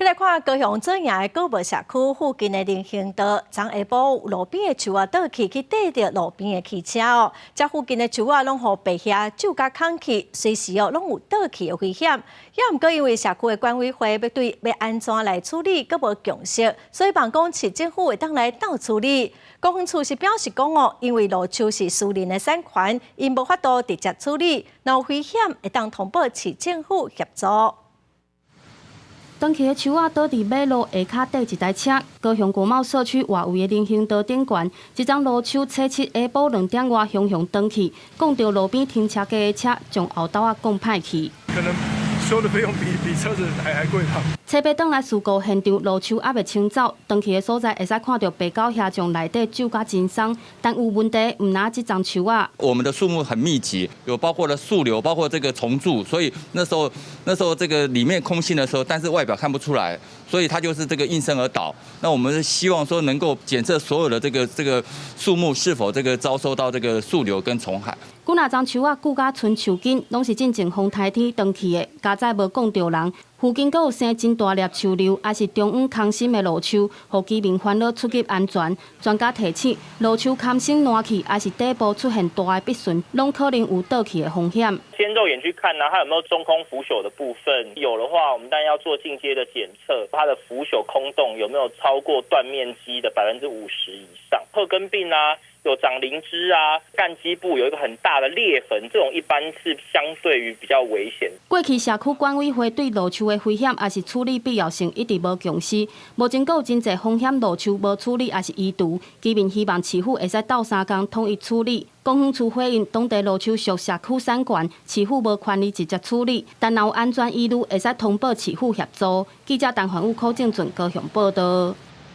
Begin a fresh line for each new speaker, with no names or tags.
來看高雄左營的果無社區附近的人行道，昨下晡路邊的樹仔倒去，去硩著路邊的汽車哦。這附近的樹仔攏予白蟻蛀甲空去，隨時哦攏有倒去的危險。也毋過因為社區的管委會欲對欲按怎來處理，閣無共識，所以望講市政府會當來鬥處理。公園處是表示講哦，因為路樹是私人的產權，𪜶無法度直接處理，若有危險會當通報市政府協助。
斷去的樹仔倒佇馬路下跤硩一台車，高雄國貿社區外圍的人行道頂懸，這叢路樹初七下晡2點外雄雄斷去，摃著路邊停車格的車，將後斗仔摃歹去。
可能修的費用比車子還貴吧。
初八轉來事故現場，路樹猶未清走，斷去的所在會使看著白狗蟻將內底蛀甲真鬆，但有問題毋但這叢樹仔。
我們的樹木很密集，有包括了樹瘤，包括這個蟲蛀，所以那時候這個裡面空心的時候，但是外表看不出來，所以它就是這個應聲而倒。那我們希望說能夠檢測所有的這個樹木是否這個遭受到這個樹瘤跟蟲害。
幾若叢樹仔舊甲賰樹根，攏是進前風颱天斷去的，佳哉無摃著人。附近閣有生真大粒樹瘤，抑是中央空心的路樹，予居民煩惱出入安全。專家提醒，路樹空心爛去，抑是底部出現大的筆順，攏可能有倒去的風險。
先肉眼去看呢，它有沒有中空腐朽的部分？有的話，我們當然要做進階的檢測，它的腐朽空洞有沒有超過斷面積的50%以上？褐根病啊，有長靈芝啊，幹基部有一個很大的裂痕，這種一般是相對於比較危險。
過去社區管委會對路樹的危險抑是處理必要性一直無共識，目前閣有真濟風險路樹無處理抑是移除，居民希望市府會使鬥相共統一處理。公園處回應，當地路樹屬社區產權，市府無權力直接處理，但若有安全疑慮，會使通報市府協助。記者陳環宇、柯正俊高雄報道。